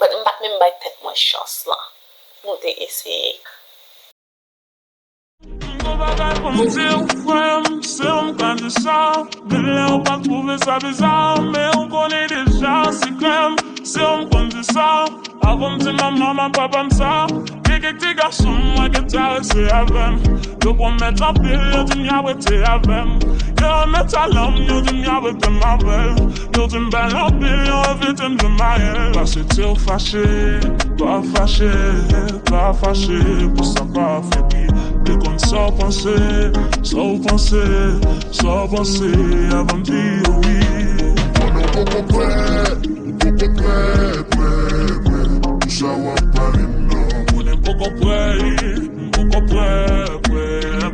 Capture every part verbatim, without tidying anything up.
But m pa t menm bay tèt mwen chans lan pou m te eseye. Gon bagay pou m di w frè m, si w m ka di sa, menm lè w pa twouve sa biza, men w konnen deja se krèm, si w m konn di sa, avan m di manman m ak papa m sa, gen kèk ti gason m wè ki ta rete avè m, yo pwomèt anpil, yo di m y ap rete avè m, yo renmen talan m, yo di m y ap rete m avè l, yo di m bèl anpil, yo envite m vin marye l, pase te w fache, pa fache. Pa fache pou sa pa fini. Vle konn sa w panse, sa w panse, sa w panse avan m di yo wi. Konnen w poko prè, ou poko prè, prè, prè pou sa w ap pale m nan. Konnen m poko prè, m poko prè, prè,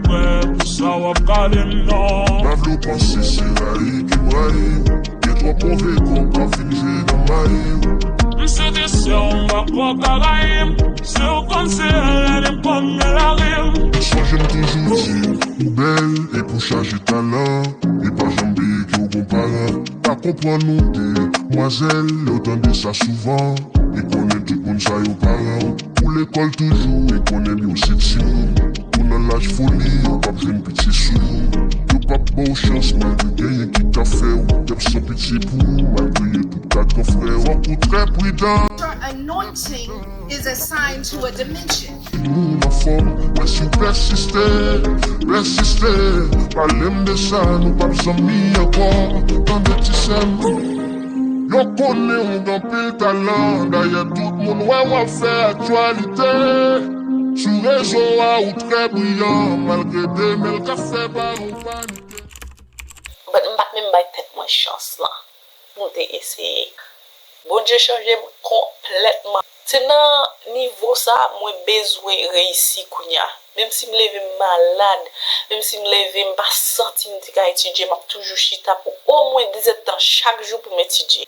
prè pou sa w ap pale m nan. Pa vle w panse se rayi ke m rayi w. Gen twòp move kòb k ap vin jwe nan mayi w. M site sè w m pa kwè w ka rayi m. Si w konn se rèl m konn men lari m. Sonje m toujou di w ou bèl e pou chaje talan. E pa janm bliye ke w gon paran. Pa konprann ou demwazèl lè w tande sa souvan. E konnen tout moun sa yo paran w. Pou lekòl toujou e konnen m yo se timoun. Ou nan laj foli, yo p ap jwenn pitye sou ou. Yo p ap ba w chans malgre genyen ki ka fè w. Y ap san pitye pou ou malgre yo tout ka gran frè w. Fòk ou trè pridan. Anointing is a sign to a dimension. Timoun anfòm, mwen si w pèsiste, pèsiste. Pale m de sa, nou p ap zanmi ankò. Tande ti sè m. Yo konnen w gen anpil talan, dayè tout moun wè w ap fè aktyalite. Sou rezo a ou trè briyan, malgre demen l ka fè pa ou panike. But m pa t menm bay tèt mwen chans lan pou m te eseye. Bondye chanje m konplètman. Se nan nivo sa mwen bezwen reyisi kounye a. Menm si m leve m malad, menm si m leve m pa santi m te ka etidye, m ap toujou chita pou omwen dizèdtan chak jou pou m etidye.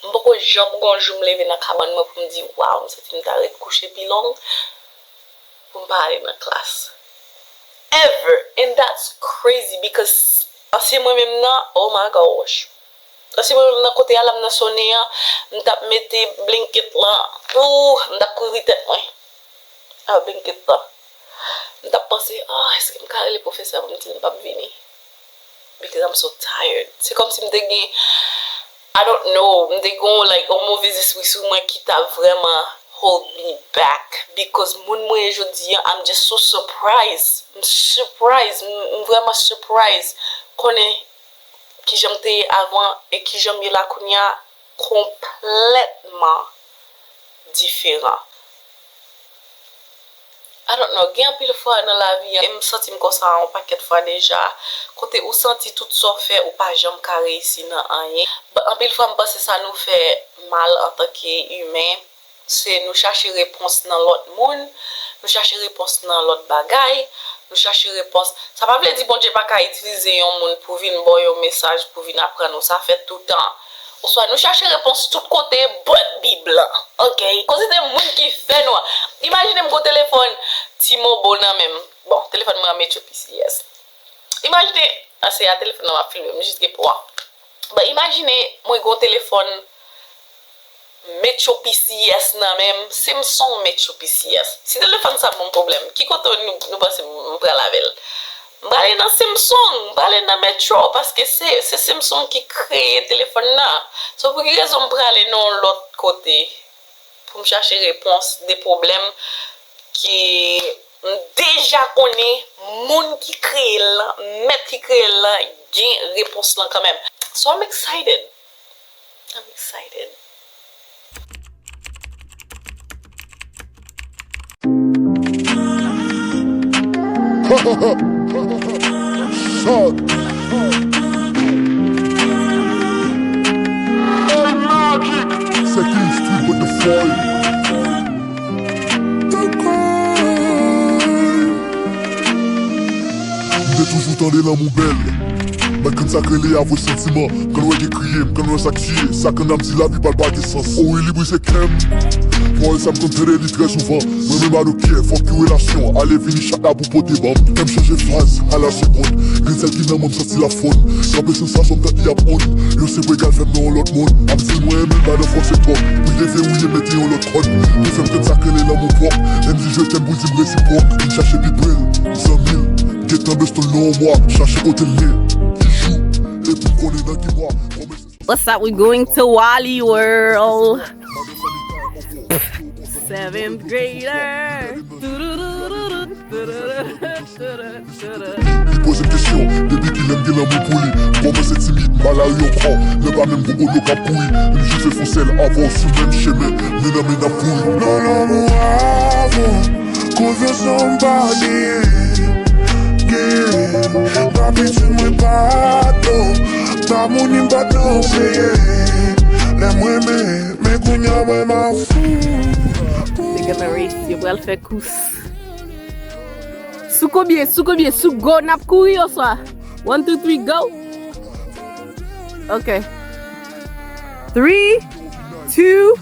M poko janm gon jou m leve nan kabann mwen pou m di, waw, m santi m ta ret kouche pi long pou m pa ale nan klas. Ever. And that's crazy because ansyen mwen menm nan, oh my gosh. Ansyen mwen menm nan kote alam nan sonnen an, m t ap mete blanket lan, ooh, m t ap kouvri tèt mwen. A blanket lan. M t ap panse, oh, èske m ka rele pwofesè pou m di l m p ap vini? Because I'm so tired. Se kòmsi m te gen, I don't know, m te gen yon, like, yon movèzespri sou mwen ki ta vrèman hold me back. Because moun mwen ye jodi an, I'm just so surprised. M surprise, m, m vrèman surprise. Konnen kijan m te ye avan e kijan m ye la kounye a, konplètman diferan. I don't know, gen anpil fwa nan lavi an, e m santi m konsa yon pakèt fwa deja, kote ou santi tout sa w fè, ou pa janm ka reyisi nan anyen. But anpil fwa, m panse sa nou fè mal antanke imen, se nou chache repons nan lòt moun, nou chache repons nan lòt bagay, nou chache repons. Sa pa vle di Bondye pa ka itilize yon moun pou vin ba w yon mesaj, pou vin aprann ou. Sa fèt toutan. Oswa nou chache repons tout kote, but Bib lan. Ok? Koze de moun ki fè nou an. Imajine m gon telefòn T-Mobile nan men m. Bon, telefòn mwen an Metro P C S. Imajine, a se a telefòn nan m ap filme, m jis gen pou a. But imajine mwen gon telefòn Metro P C S nan men m, Samsung Metro P C S. Si telefòn sa ban m pwoblèm, ki kote nou, nou panse m pral avè l? M prale nan Samsung, m prale nan Metro, paske se, se Samsung ki kreye telefòn nan. So pou ki rezon m prale nan yon lòt kote pou m chache repons de pwoblèm ke m deja konnen moun ki kreye l lan, mèt ki kreye l lan, gen repons lan kanmenm. So I'm excited. I'm excited. Shot. Hey, Magic. Seki Street with the foil. M te toujou tande lanmou bèl. M Kan sa k rele avwe santiman, kan wè gen kriye, kan wè sa k tiye, sa kan ap di lavi pa l pa gen sans. O wi, li brize kè m. Pawòl sa m konn tande li trè souvan. Mwen menm I don't care, fuck you relasyon, ale vini chak la pou pote ban m. Fè m chanje faz a la segonn. Grenn sèl ki nan men m santi l ap fonn. Kanpe sansasyon m tank li ap on. Yo se pwe k al fè m nan yon lòt monn. Ap di l mwen renmen l pa nan fòse twòp. Wi devye wi mete yon lòt kòd. Li fè m tann sa k rele lanmou pwòp. Lè m di je t'aime pou di m resipwòk. Vin chache pi pre l, zanmi l. Gentan bèston nan yon mwa, chache kote l ye. Ki jou, epi m konnen nan ki mwa. What's up? We going to Wally World. Seventh grader. Li poze m kesyon, depi kilè m gen lanmou pou li. M kòmanse timid, m al lari ankò. Lè pa menm gwo kono k ap kouri. M jis fè fon sèl avan sou menm chemen. Men nan men n ap kouri. Non, lanmou avan, konfyans lan m pa genyen. Genyen, pa piti mwen pa t bon. Damou ni m pa t nan peye. Lè m renmen, men kounye a mwen m a fou. They gonna race, yo pral fè kous. Sou konbyen? Sou konbyen? Sou go n ap kouri oswa? One, two, three, go. Ok. Three, two,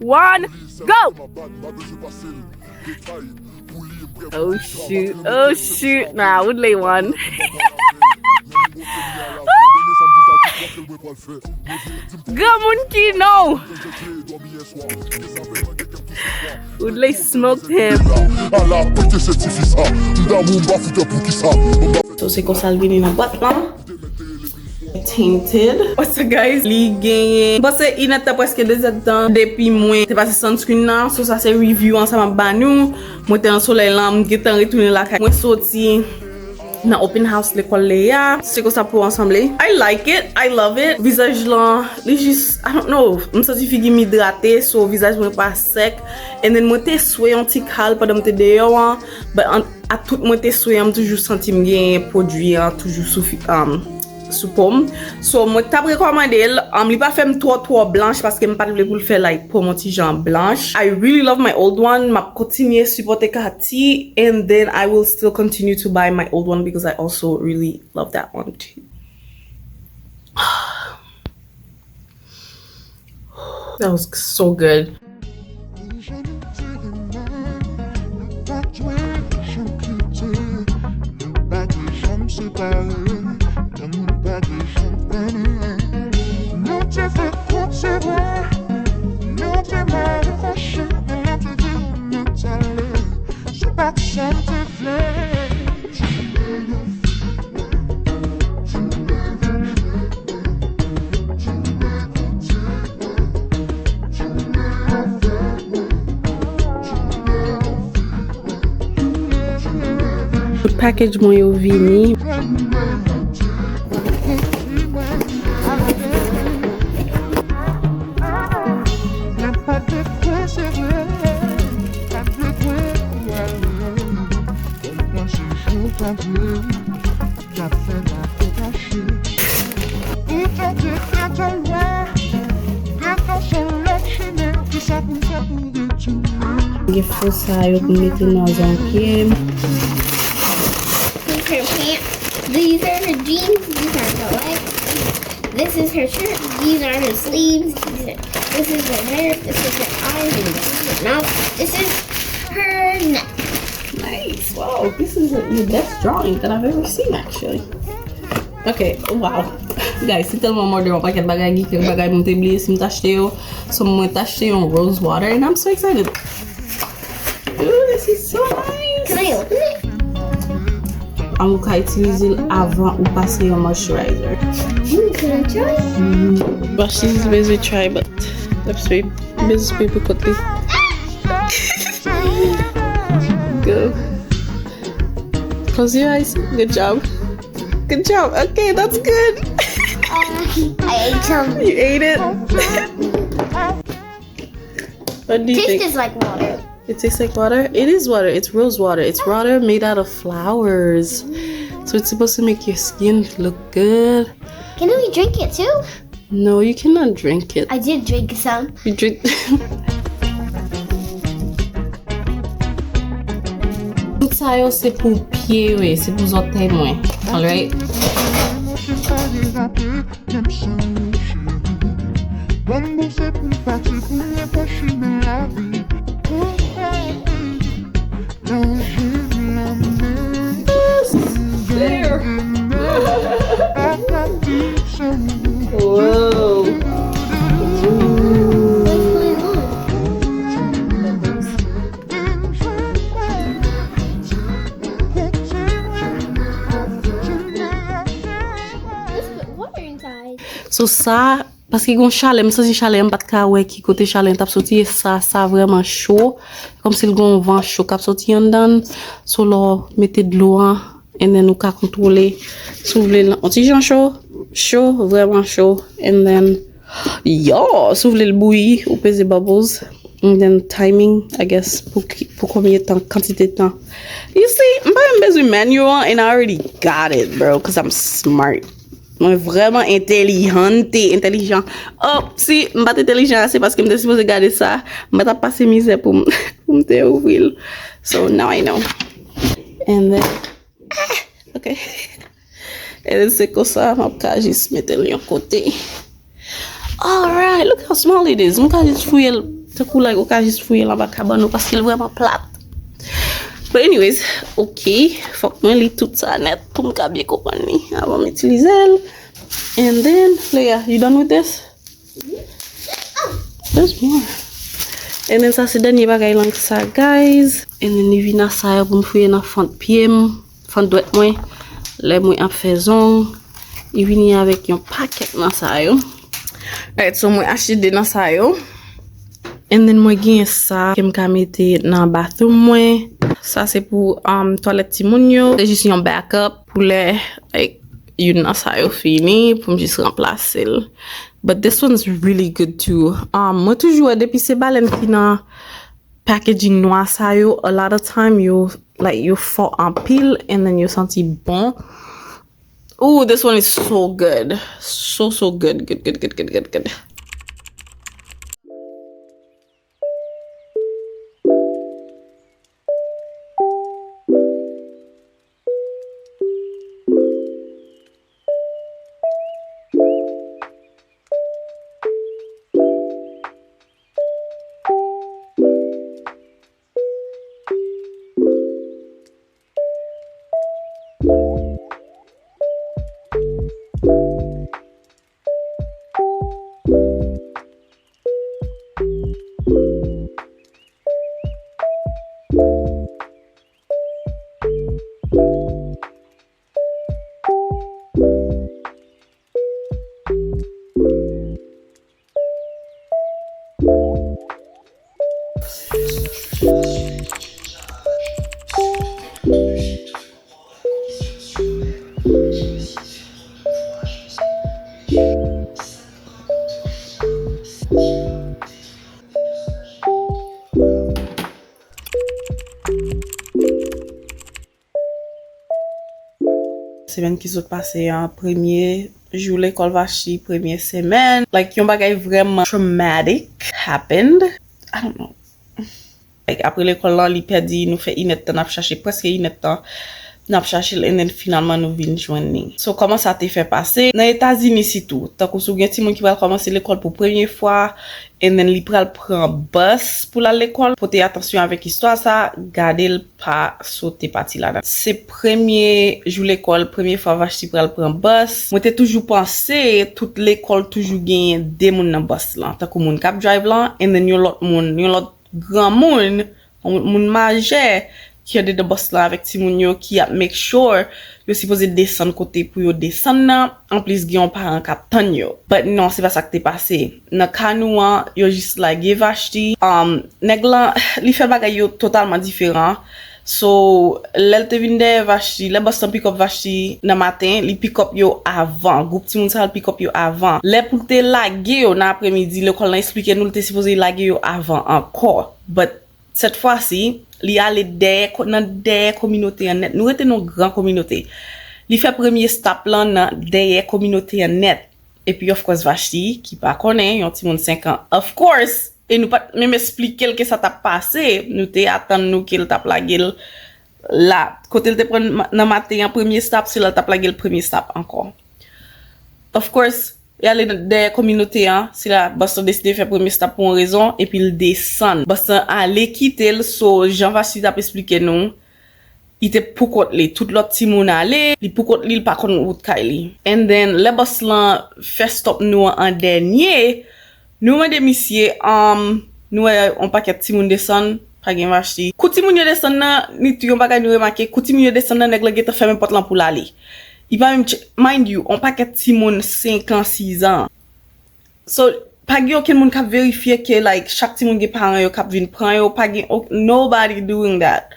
one, go. Oh shoot, oh shoot. Nah, Woodley won. Granmoun ki non. Woodley smoked him. Ala pete se tifi sa. M damou m pa fout pou kisa. So se konsa l vini nan bwat lan. Tainted. What's up, guys? Li genyen, m panse inèdtan, prèske dezèdtan depi mwen te pase sunscreen nan. So sa se review an sa m ap ba nou. Mwen te nan solèy lan, m gentan retounen lakay. Mwen soti nan open house lekòl Leya. Se konsa pou ansanble. I like it, I love it. Vizaj lan, li jis, I don't know. M santi figi m idrate, so vizaj mwen pa sèk. And then mwen te swe yon ti kal pandan m te deyò an. But an, a tout mwen te swe an, m toujou santi m gen pwodui an toujou sou fi, um, sou po m. So, mwen t ap rekòmande l. Um, li pa fè m twò, twò blanch paske m pa t vle pou l fè, like, po m yon ti jan blanch. I really love my old one. M ap kontinye sipòte Katy, and then I will still continue to buy my old one because I also really love that one too. That was so good. Nou te fè kout se vre, nou te mare fache, men nou te di nou t ale. Se pa t sa m te vle. Tout package mwen yo vini. Gen fo sa yo pou mete nan zanky m. These are her pants. These are her jeans. These are her legs. This is her shirt. These are her sleeves. These are, this is her hair. This is her eyes. And this is her mouth. This is her neck. Nice. Wow, this is the best drawing that I've ever seen, actually. Ok, wow. Guys, se tèlman m òdè yon pakèt bagay, gen kèk bagay mwen te bliye si m t achte yo. So, mwen t achte yon rose water, and I'm so excited. Ooh, this is so nice. Can I open it? An, ou ka itilize l avan ou pase yon moisturizer. Ooh, can I try? But she's busy try, but let's wait. Business people quickly. Go. Close your eyes. Good job. Good job. Okay, that's good. I ate some. You ate it? What do you think? Tastes like water. It tastes like water? It is water. It's rose water. It's water made out of flowers. So it's supposed to make your skin look good. Can we drink it too? No, you cannot drink it. I did drink some. You drink. Tout sa yo se pou pye, wi, se pou zòtèy mwen. Alright? Frape, menm san ou cheri. Ban m bouse pou m pati pou mwen pa chimen lavi. Ou fè plonje nan lanmè. Whoa. So sa, paske gon chalè, m santi chalè, m pa t ka wè ki kote chalè an t ap soti, e sa, sa vrèman cho. Kòmsi l gon van cho k ap soti anndan l. So lè w mete dlo an, and then ou ka kontwole. Si w vle l on ti jan cho, cho, vrèman cho. And then, yo, si w vle l bouyi, ou peze bubbles. And then timing, I guess, pou ki, pou konbyen tan, kantite tan. You see, m pa menm bezwen menu an, and I already got it, bro, cause I'm smart. Mwen vrèman entèlijante, entèlijan. Oh, si m pa t entèlijan ase paske m te sipoze gade sa, m pa t ap pase mizè pou m, pou m te ouvri l. So, now I know. And then, ah, ok. And then se konsa, m ap ka jis mete l yon kote. Alright, look how small it is. M ka jis fouye l, tankou like, ou ka jis fouye l anba kabann ou, paske l vrèman plat. But anyways, ok, fòk mwen li tout sa nèt pou m ka byen konprann li avan m itilize l. And then, Leah, you done with this? There's more. And then sa se dènye bagay lan sa, guys. And then li vin a sa yo pou m fouye nan fant pye m, fant dwèt mwen. Lè mwen ap fè zong, li vini avèk yon pakèt nan sa yo. Alright, so mwen achte de nan sa yo. And then mwen gen sa ke m ka mete nan bathroom mwen. Sa se pou um, twalèt timoun yo. Se jis yon backup pou lè like, youn nan sa yo fini, pou m jis ranplase l. But this one's really good too. Um, mwen toujou wè depi se balèn ki nan packaging nwa sa yo, a lot of time yo, like, yo fò anpil and then yo santi bon. Ooh, this one is so good. So, so good. Good, good, good, good, good, good. Semèn ki sot pase an, premye jou lekòl Vashti, premye semèn. Like, yon bagay vrèman traumatic happened. I don't know. Like, apre lekòl lan, li pèdi, nou fè inèdtan n ap chache, prèske inèdtan n ap chache l, and then finalman nou vin jwenn li. So, kòman sa te fè pase? Nan Etazini sitou, tankou si w gen timoun ki pral kòmanse lekòl pou premye fwa, and then li pral pran bus pou l al lekòl, pote atansyon avèk istwa sa, gade l pa sote pati ladan. Se premye jou lekòl, premye fwa Vashti pral pran bus. Mwen te toujou panse tout lekòl toujou genyen de moun nan bus lan, tankou moun k ap drive lan, and then yon lòt moun, yon lòt granmoun, yon moun majè ki andedan bus lan avèk timoun yo ki ap make sure yo sipoze desann kote pou yo desann nan, anplis gen yon paran k ap tann yo. But non, se pa sa k te pase. Nan kanou an, yo jis lage Vashti. Um, nèg lan, li fè bagay yo totalman diferan. So, lè l te vin dèyè Vashti, lè bus lan pick up Vashti nan maten, li pick up yo avan. Gwoup timoun sa yo l pick up yo avan. Lè pou l te lage yo nan apremidi, lekòl lan eksplike nou l te sipoze lage yo avan ankò. But sèt fwa si, li ale dèyè ko-, nan dèyè kominote an nèt. Nou rete nan yon gran kominote. Li fè premye stop lan nan dèyè kominote an nèt. Epi, of course, Vashti, ki pa konnen, yon timoun senk an, of course, e nou pa t menm eksplike l ke sa t ap pase, nou te atann nou ke l t ap lage l la. Kote l te pran ma-, nan maten an premye stop, se la l t ap lage l premye stop ankò. Of course, li ale dèyè kominote an, se la bòs lan deside fè premye stop pou yon rezon, epi l desann. Bòs lan ale kite l, so jan Vashti t ap esplike nou, li te poukont li. Tout lòt timoun ale, li poukont li, li pa konn wout kay li. And then, lè bòs lan fè stop nou an an dènye, nou mande misye, um, nou wè yon pakèt timoun desann, pa gen Vashti. Kou timoun yo desann nan, ni yon bagay nou remake, kou timoun yo desann nan, nèg lan gentan fèmen pòt lan pou l ale. Li pa menm tch-, mind you, yon pakèt timoun senk an, sis an. So, pa gen okenn moun k ap verifye ke, like, chak timoun gen paran yo k ap vin pran yo, pa gen o-, nobody doing that.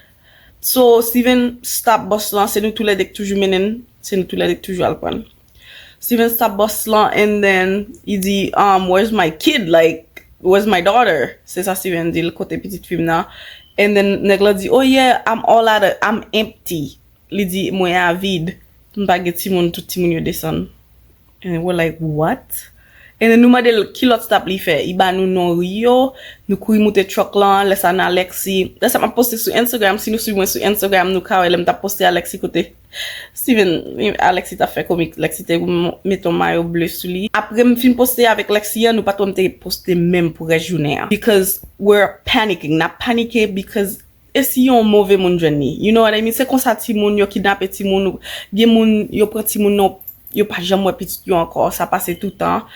So, Steven stop bòs lan, se nou toulède k toujou mennen l, se nou toulède k toujou al pran l. Steven stop bòs lan, and then, li di, um, "Where's my kid? Like, where's my daughter?" Se sa Steven di l, "Kote pitit fi m nan?" And then, nèg lan di, "Oh yeah, I'm all out of, I'm empty." Li di, "Mwen a vid. M pa gen timoun, tout timoun yo desann." And we're like, "What?" And then nou mande l ki lòt stop li fè. Li ba nou non ri yo, nou kouri moute truck lan, lè sa nan Alexi. Lè sa m ap poste sou Instagram, si nou swiv mwen sou Instagram, nou ka wè lè m t ap poste Alexi kote Steven, Alexi t ap fè komik, Lexi te m-, mete yon mayo ble sou li. Apre m fin poste avèk Lexi an, nou pa t wè m te poste menm pou rès jounen an. Because we're panicking. N ap panike because e si yon move moun jwenn li? You know what I mean? Se konsa timoun, yo kidnape timoun, gen moun, yo pran timoun nan, yo pa janm wè pitit yo ankò, sa pase toutan.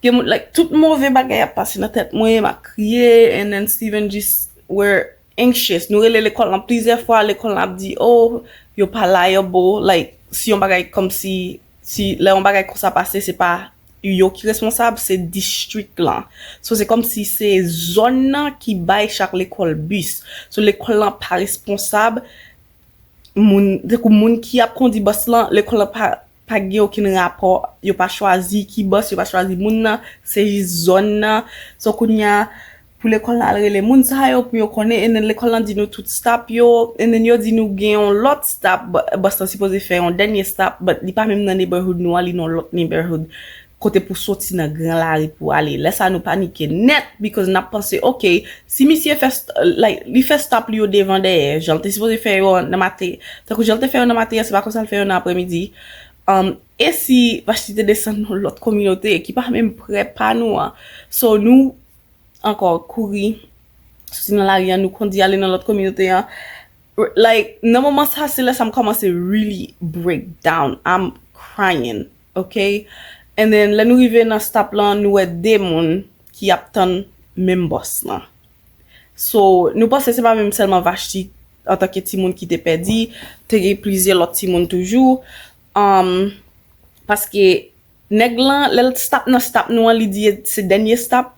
Gen moun, like, tout move bagay ap pase nan tèt mwen, m ap kriye, and then Steven just, we're anxious. Nou rele lekòl lan plizyè fwa, lekòl lan ap di, "Oh, yo pa liable." Like, si yon bagay kòmsi, si lè yon bagay konsa pase, se pa yo ki responsab, se district lan. So, se kòmsi se zòn nan ki bay chak lekòl bis. So, lekòl lan pa responsab, moun, tankou moun ki ap kondi bus lan, lekòl lan pa, pa gen okenn rapò, yo pa chwazi ki bus, yo pa chwazi moun nan, se jis zòn nan. So, kounye a, pou lekòl lan al rele moun sa yo, pou yo konnen, and then lekòl lan di nou tout stop yo, and then yo di nou gen yon lòt stop, bu-, bus lan sipoze fè yon dènye stop, but li pa menm nan neighborhood nou an, li nan lòt neighborhood, kote pou soti nan gran lari pou ale. Lè sa nou panike nèt, because n ap panse, "Ok, si misye fè st-, like, li fè stop li yo devan dèyè, jan l te sipoze fè yo nan maten, tankou jan l te fè yo nan maten an, se pa konsa l fè yo nan aprèmidi." Um, e si Vashti te desann nan lòt kominote ki pa menm prè pa nou an? So, nou ankò kouri, soti nan lari an, nou kondi ale nan lòt kominote an. Like, nan moman sa, se lè sa m kòmanse really break down. I'm crying, ok? And then, lè nou rive nan stop lan, nou wè de moun ki ap tann menm bus lan. So, nou panse se pa menm sèlman Vashti antanke timoun ki te pèdi, te gen plizyè lòt timoun toujou. Um, paske nèg lan, lè l stop nan stop nou an, li di se dènye stop.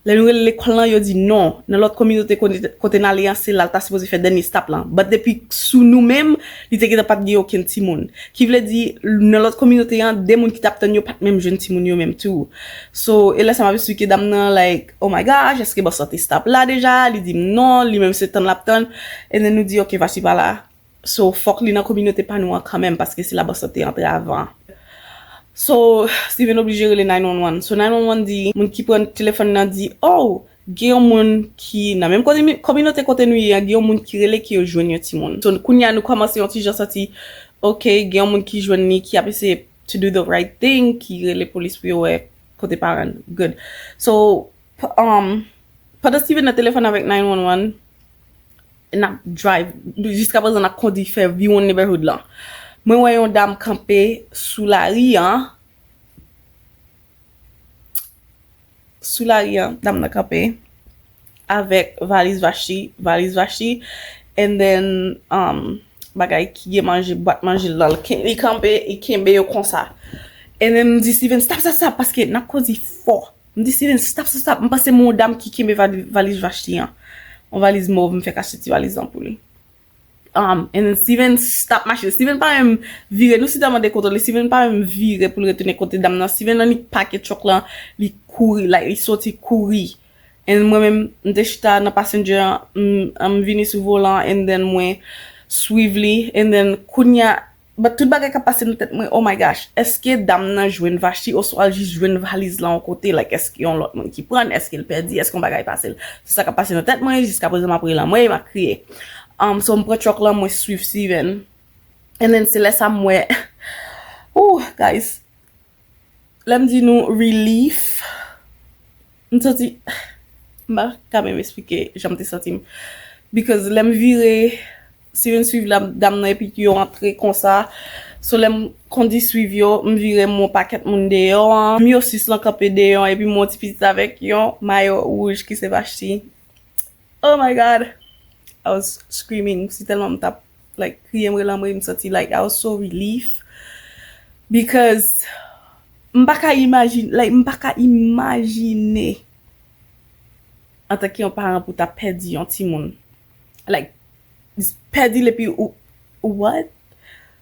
Lè nou rele lekòl lan, yo di non. Nan lòt kominote kote, kote n ale an, se la l ta sipoze fè dènye stop lan. But depi sou nou menm, li te gentan pa t gen okenn timoun. Ki vle di, nan lòt kominote an, de moun ki t ap tann yo pa t menm jwenn timoun yo menm tou. So, e lè sa m ap esplike dam nan, like, "Oh my gosh, èske bus lan te stop la deja?" Li di m non, li menm se tann l ap tann. And then nou di, "Ok, Vashti pa la." So, fòk li nan kominote pa nou an kanmenm, paske se la bus lan te antre avan. So, Steven oblije rele nine one one. So, nine one one di, moun ki pran telefòn nan di, "Oh, gen yon moun ki nan menm komi-, kominote kote nou ye an, gen yon moun ki rele ki yo jwenn yon timoun." So, kounye a nou kòmanse yon ti jan santi, "Ok, gen yon moun ki jwenn li, ki ap eseye to do the right thing, ki rele polis pou yo wè kote paran l." Good. So, p-, um, pandan Steven nan telefòn avèk nine one one, n ap drive, jiska prezan n ap kondi fè viwonn neighborhood lan. Mwen wè yon dam kanpe sou lari an, sou lari an, dam nan kanpe avèk valiz Vashti, valiz Vashti, and then, um, bagay ki gen manje, bwat manje l, li kanpe, li kenbe yo konsa. And then m di Steven, "Stop, stop, stop," paske n ap kondi fò. M di, "Steven, stop, stop, stop." M panse m wè yon dam ki kenbe vali-, valiz Vashti an. Yon valiz mov, m fèk achte ti valiz lan pou li. Um, and then Steven stop machin. Steven pa menm vire, nou si tèlman dekontwole, Steven pa menm vire pou l retounen kote dam nan. Steven annik pake truck lan, li kouri, like, li soti kouri. And mwen menm, m te chita nan passenger an, m, m vini sou volan, and then mwen swiv li, and then kounye a, but tout bagay k ap pase nan tèt mwen, "Oh my gosh, èske dam nan jwenn Vashti, oswa l jis jwenn valiz lan yon kote? Like, èske yon lòt moun ki pran l? Èske l pèdi? Èske yon bagay pase l?" Se sa k ap pase nan tèt mwen, jiska prezan m ap rele anmwey, m ap kriye. Um, so, m pran truck lan, mwen swiv Steven. And then, se lè sa m wè, ooh, guys, Lè m di nou relief, m santi, m pa ka menm esplike jan m te santi m. Because lè m vire, Steven swiv la, dam nan epi yo antre konsa. So lè m kondi swiv yo, m vire m wè yon pakèt moun deyò an. M yo sis lan kanpe deyò an epi m wè yon ti pitit avèk yon mayo wouj ki se Vashti. Oh my God. I was screaming. Si tèlman m t ap, like, kriye, m rele anmwe, m santi, like, I was so relief. Because m pa ka imajine, like, m pa ka imajine antanke yon paran pou ta pèdi yon timoun. Like, pèdi l epi ou, what?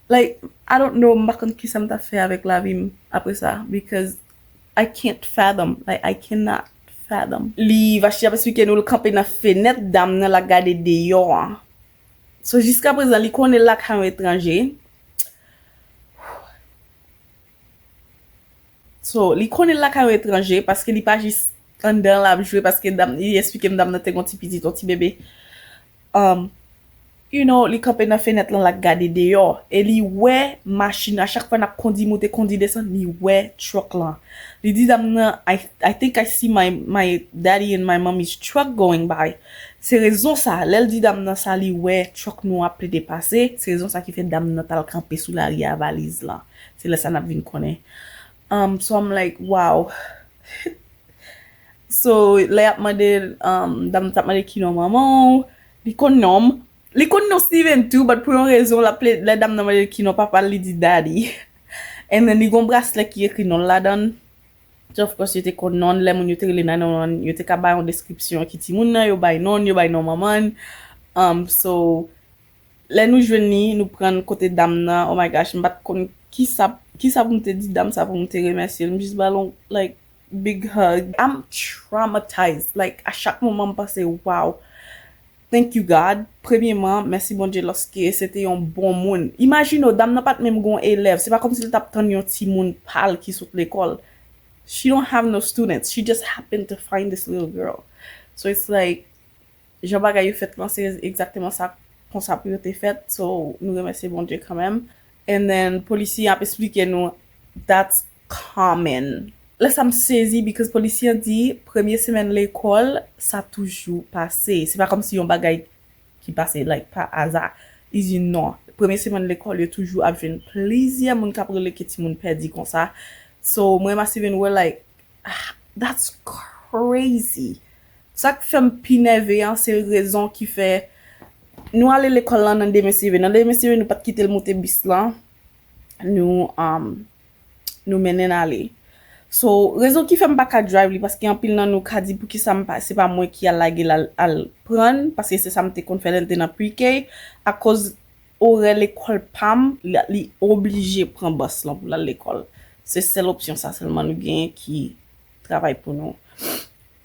Like, I don't know, m pa konn kisa m ta fè avèk lavi m apre sa, because I can't fathom, like, I cannot fathom. Li, Vashti ap esplike nou, l kanpe nan fenèt dam nan, l ap gade deyò an. So, jiska prezan, li konnen l lakay yon etranje. So, li konnen l lakay yon etranje, paske li pa jis anndan l ap jwe, paske dam, li esplike m dam nan te gon ti pitit, yon ti bebe. Um, you know, li kanpe nan fenèt lan, l ap gade deyò. E li wè machin, a chak fwa n ap kondi moute, kondi desann, li wè truck lan. Li di dam nan, I, I think I see my, my daddy and my mommy's truck going by. Se rezon sa, lè l di dam nan sa, li wè truck nou ap plede pase, se rezon sa ki fè dam nan t al kanpe sou lari a valiz lan. Se lè sa n ap vin konnen. Um, so I'm like, wow. So, lè y ap mande, um, dam t ap mande ki non manman w, li konn non m. Li konn non Steven tou, but pou yon rezon, l ap ple-, lè dam nan mande ki non papa l, li di daddy. And then, li gon braslè ki ekri non l ladan l. So, of course, yo te konn non l, lè moun yo te rele nine one one, yo te ka bay yon deskripsyon ki timoun nan, yo bay non l, yo bay non manman l. Um, so, lè nou jwenn li, nou pran l kote dam nan, oh my gosh, m pa t konn kisa, kisa pou m te di dam sa pou m te remèsye l. M jis ba l yon, like, big hug. I'm traumatized. Like, a chak moman m panse, wow, thank you God. Premyeman, mèsi Bondye lòske se te yon bon moun. Imajine w, dam nan pa t menm gon elèv. Se pa kòmsi l t ap tann yon timoun pa l ki sot lekòl. She don't have no students. She just happened to find this little girl. So it's like, jan bagay yo fèt lan, se egzakteman sa, konsa pou yo te fèt. So, nou remèsye Bondye kanmenm. And then, polisye ap esplike nou, that's common. Lè sa m sezi, because polisye an di, premye semèn lekòl, sa toujou pase. Se pa kòmsi yon bagay ki pase, like, pa aza. Li di non. Premye semèn lekòl, yo toujou ap jwenn plizyè moun k ap rele ke timoun pèdi konsa. So, mwen, Massive, and we're like, ah, that's crazy. Sa k fè m pi nève an, se rezon ki fè nou ale lekòl lan nan demen seve. Nan demen seve, nou pa t kite l moute bis lan. Nou, um, nou mennen l ale. So, rezon ki fè m pa ka drive li, paske anpil nan nou ka di, "Poukisa m pa, se pa mwen ki al lage l al, al pran l?" Paske se sa m te konn fè lè l te nan pre-K. Akoz orè lekòl pa m, li, li oblije pran bus lan pou l al lekòl. Se sèl opsyon sa sèlman nou genyen ki travay pou nou.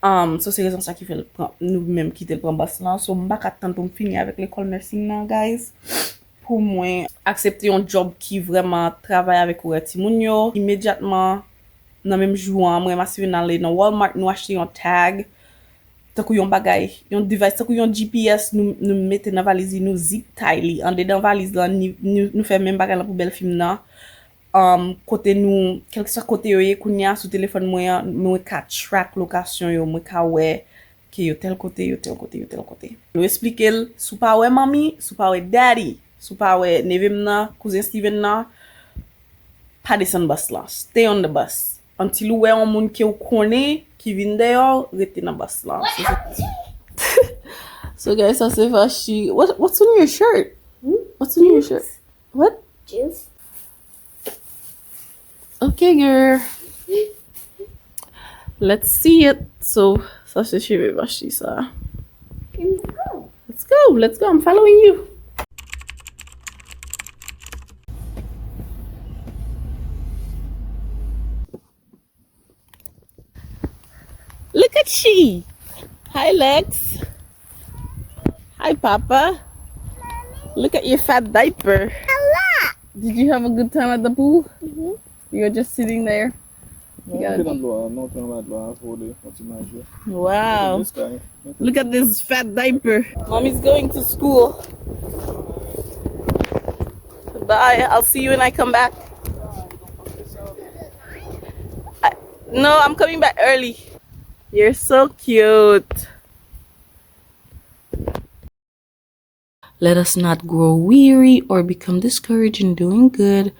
Um, so, se rezon sa ki fè l pran, nou menm kite l pran bus lan. So, m pa ka tann pou m fini avèk lekòl nursing nan, guys. Pou mwen aksepte yon job ki vrèman travay avèk orè timoun yo, imedyatman, nan menm jou an, mwen, Massive, n ale nan Walmart, nou achte yon tag, tankou yon bagay, yon device, tankou yon G P S, nou, nou mete nan valiz li, nou zip tie li. Andedan valiz lan, ni, nou, nou fè menm bagay lan pou bèlfi m nan. Um, kote nou, kèlkeswa kote yo ye kounye a sou telefòn mwen an, mwen ka track lokasyon yo, mwen ka wè ke yo tèl kote, yo tèl kote, yo tèl kote. Nou esplike l, si w pa wè manmi, si w pa wè daddy, si w pa wè neve m nan, kouzen Steven nan, pa desann bus lan. Stay on the bus. Until ou wè yon moun ke w konnen ki vin dèyè w, rete nan bus lan. So, guys, sa se Vashi. What, what's on your shirt? What's on your shirt? What? Juice. Okay, girl. Let's see it. So, sa se cheve Vashi sa. Let's go. Let's go. Let's go. I'm following you. Look at she. Hi, Lex. Hi, Papa. Look at your fat diaper. Did you have a good time at the pool? Mm-hmm. You were just sitting there. Non, te nan dlo a, non, te nan dlo a, pou de, yon ti manje. Wow. Look at this guy. Look at this fat diaper. Mommy's going to school. Bye. I'll see you when I come back. No, I'm coming back early. You're so cute. Let us not grow weary or become discouraged in doing good,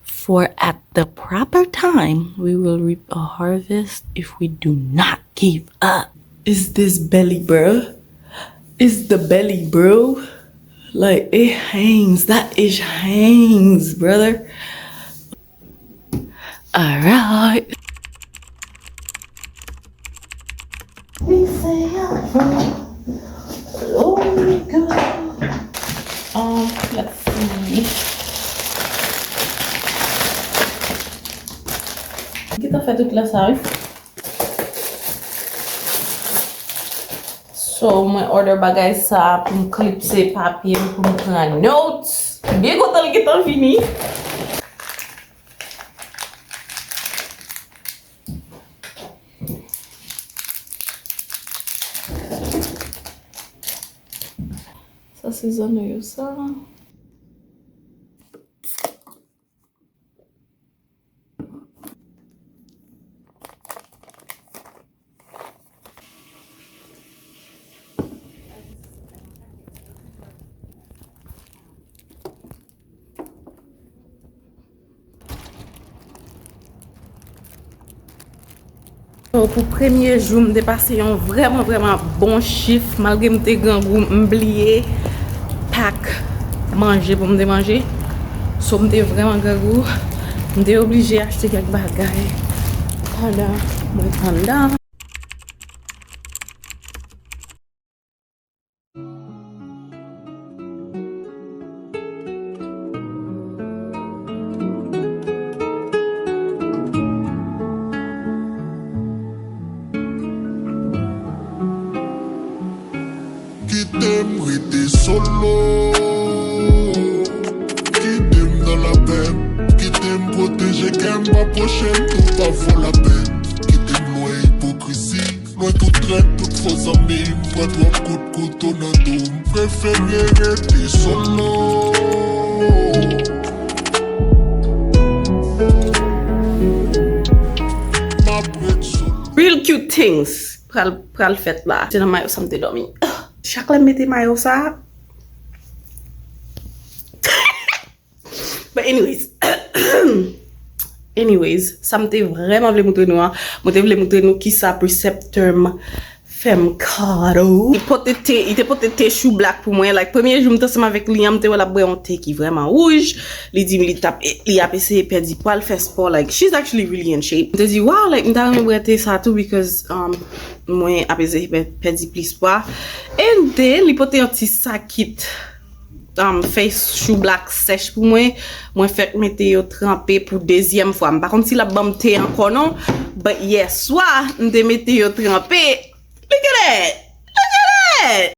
for at the proper time we will reap a harvest if we do not give up. Is this belly, bro? Is the belly, bro? Like, it hangs. That is hangs, brother. Alright. We say a prayer. Glory God. Um, let's see. Gentan fè tout lè sa, wi. So, mwen order bagay sa pou m klipse papye m pou m pran notes. Byen kontan l gentan vini. Sa se zanno yo sa. So, pou premye jou, m te pase yon vrèman, vrèman bon chif. Malgre m te grangou, m bliye pak manje pou m te manje. So, m te vrèman grangou. M te oblije achte kèk bagay pandan mwen t anndan. Kite m rete solo. Kite m nan lapè. Kite m pwoteje kè m, pa pwoche m tou, pa fò lapè. Kite m lwen ipokrizi. Lwen tout trèt, tout fo zanmi, m pran twòp kout kouto nan do m. Prefere rete solo. M ap ret solo. Real cute things pral, pral fèt la. Se nan mayo sa m te dòmi. Chak lè m mete mayo sa, But anyways, anyways, sa m te vrèman vle moutre nou an, mwen te vle moutre nou kisa preceptor m fè m kado. Li pote te, li te pote te chou black pou mwen. Like, premye jou m t ansanm avèk li an, m te wè l ap bwè yon te ki vrèman wouj. Li di m li t ap, li ap eseye pèdi pwa, l fè spò. Like, she's actually really in shape. M te di, wow, like, m ta renmen bwè te sa tou because, um, mwen ap eseye pè-, pèdi plis pwa. And then, li pote yon ti sakit um, fèy chou black sèch pou mwen. Mwen fèk mete yo tranpe pou dezyèm fwa. M pa konn si l ap ban m te ankò non. But yèswa, m te mete yo tranpe. Look at that! Look at that!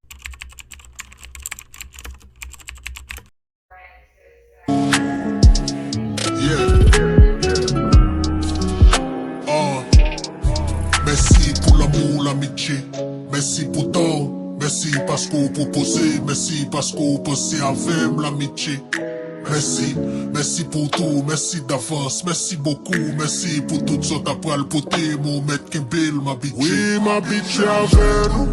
Yeah. Ah. Mèsi pou lanmou, lamitye. Mèsi pou tan w. Mèsi paske w pwopoze. Mèsi paske w panse avè m, lamitye. Mèsi, mèsi pou tou, mèsi davans, mèsi bokou, mèsi pou tout sa w ta pral pote m, ou mèt kenbe l, m abitye. Wi, m abitye avè nou,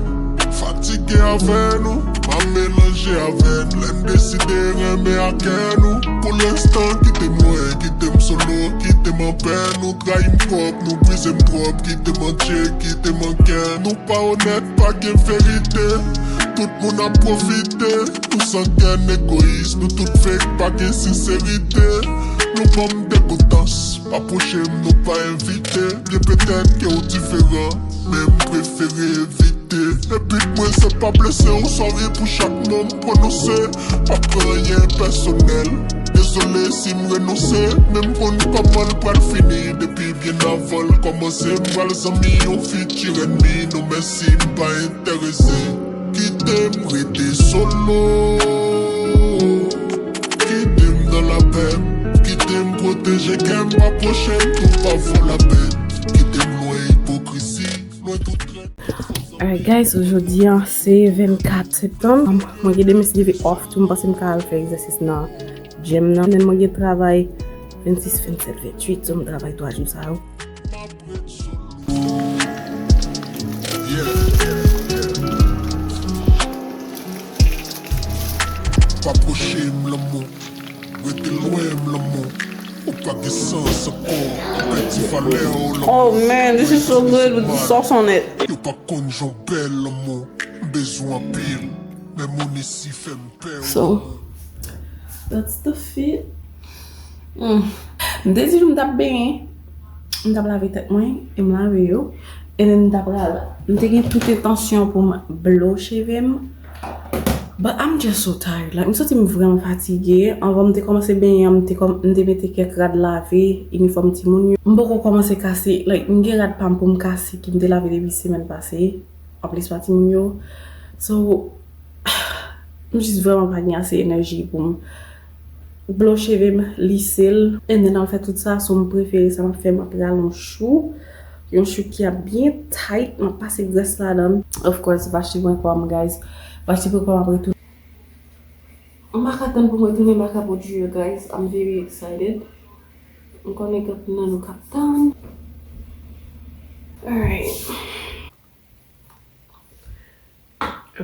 fatige avè nou, m ap melanje avè n, lè n deside renmen ak kè nou. Pou lenstan, kite m lwen, kite m solo, kite m anpè, nou trayi m twòp, nou brize m twòp, kite m antye, kite m an kè. Nou pa onèt, pa gen verite, tout moun ap pwofite. Nou sangen, egoyis, nou tout fake, pa gen senserite. Nou ban m degoutans, pa pwoche m, nou pa envite. Byen petèt ke w diferan, men m prefere evite. E bi mwen se pa blese w, sorry pou chak mo m pwononse. Pa pran anyen pèsonèl, dezole si m renonse. Men m konn kòman l pral fini depi byen avan l kòmanse. M pral zanmi yon fitir ènmi, non mèsi, m pa enterese. Kite m rete solo. Kite m nan lapè. Kite m pwoteje kè m, pa pwoche m tou, pa vo lapè. Kite m lwen ipokrizi, lwen tout trèt. Alright guys, so jodi an se vennkat septanm. Mwen gen demen si Dye vle off tou, m panse m ka al fè egzèsis nan gym nan. Men mwen gen travay vennsis, vennsèt, venntuit, so m travay twa jou sa yo. M ap ret sou Pa pwoche m lanmou, rete lwen m lanmou. Ou pa gen sans ankò, ou pèdi valè w lanmou. Oh man, this is so good with the sauce on it. Yo pa konn jan w bèl lanmou, m bezwen anpil. Men moun isi fè m pè. So, that's the fit. Mm. M te di nou m t ap benyen, m t ap lave tèt mwen, e m lave yo. And then m t ap pral, m te gen tout entansyon pou m blow cheve m. But I'm just so tired. Like, m santi m vrèman fatige. Anvan m te kòmanse benyen an, m te kòm-, m te mete kèk rad lave, inifòm timoun yo. M poko kòmanse kase, like, m gen rad pa m pou m kase ki m te lave depi semèn pase. Anplis pa timoun yo. So, m jis vrèman pa gen ase enèji pou m blow cheve m, lise l, and then al fè tout sa, so m prefere sa m ap fè, m ap rale yon chou, yon chou ki ap byen tight, m ap pase grès ladan l. Of course, vache pran kò m, guys. Vache pran kò m apre tou. M pa ka tann pou m retounen baka pwodui yo, guys. I'm very excited. M konnen gen anpil nan nou k ap tann. Alright.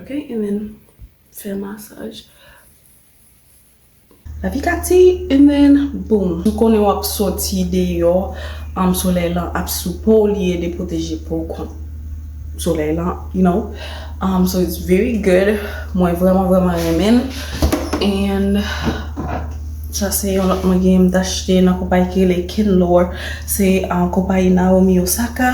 Ok, and then fè masaj. Lavi Kati, and then boom. M konnen w ap soti deyò, um, solèy lan ap sou po w, li ede pwoteje po w kont solèy lan, you know. Um, so it's very good. Mwen vrèman, vrèman renmen l. And sa se yon lòt mwen gen m t achte nan konpayi ki rele Kinlor. Se, uh, konpayi Naomi Osaka.